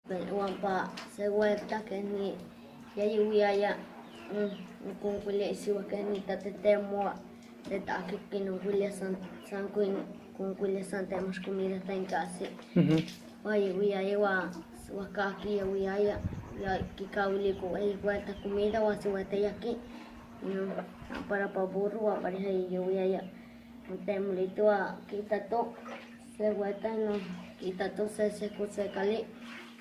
Huampa se vuelta que ni ya yayohuiyaya niconcuilia isihua que ni tlatetemoa tetahqui quinoncuilia san san concuilia san temachtli comida tlen casi. Huan yayohuiyaya huan huajcajqui yahuiyaya ya quicahuilico hueyi vuelta comida huan sihuata yajqui inon para pa burro huan pareja yayohuiyaya motemolito huan quiitato se vuelta inon quiitato se sejco se cali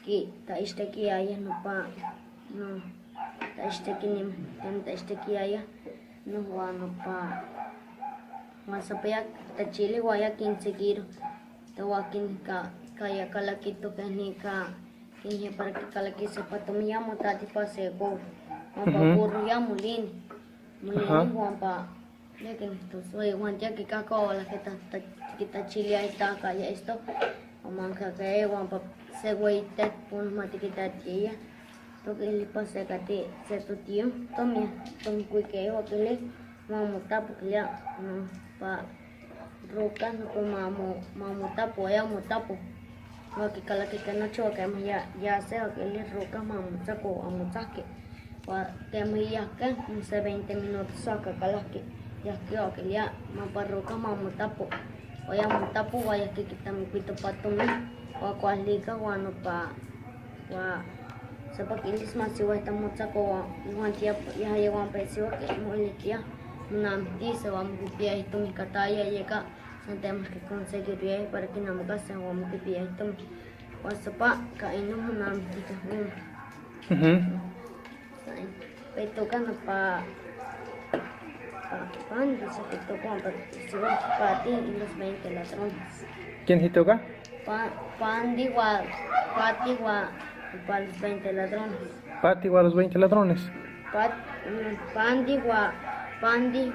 quitaixtequiyaya nopa no taixtequi taixtequiyaya no huan nopa huan sampa ya tachili huan ya quinseguiro huan ya calaquito quenica quinijia para que calaquise ipan tomi ya motati ipan se cuahuitl huan pa burro ya molini molini huan pa ya huan ya quicajcahualajque quitachiliaya itaca ya esto huan huan pa se hueyi tetl mati quitatiyaya toquili pa se cati se totio tomi tomicuique huan quili mamotapo quilia pa roca nopa mamotapo huan ya motapo huan quicalaquijque nochi huan quema ya yase huan quili roca mamotzacu huan motzajqui huan quema yajque se 20 minutos huan calajqui yajqui huan quilia nopa roca mamotapo huan ya motapo huan yajqui quitamicuito pa tomi huan cualica huan nopa huan sampa quilis masihuajta motzacu huan inojuanti yajaya huan isihuaj moilhuijtiya monamictise huan amo quipiyaya tomi cataya yeca san temachtli conseguiroyaya para quinamacase huan amo quipiyaya tomi huan sampa ica inon monamictijque. Itoca nopa Pandi itoca huan isihuaj Pati y los 20 ladrones. ¿Quién itoca? Pandi huan Pati huan los 20 ladrones. Pati huan los 20 ladrones. Pandi huan Pandi.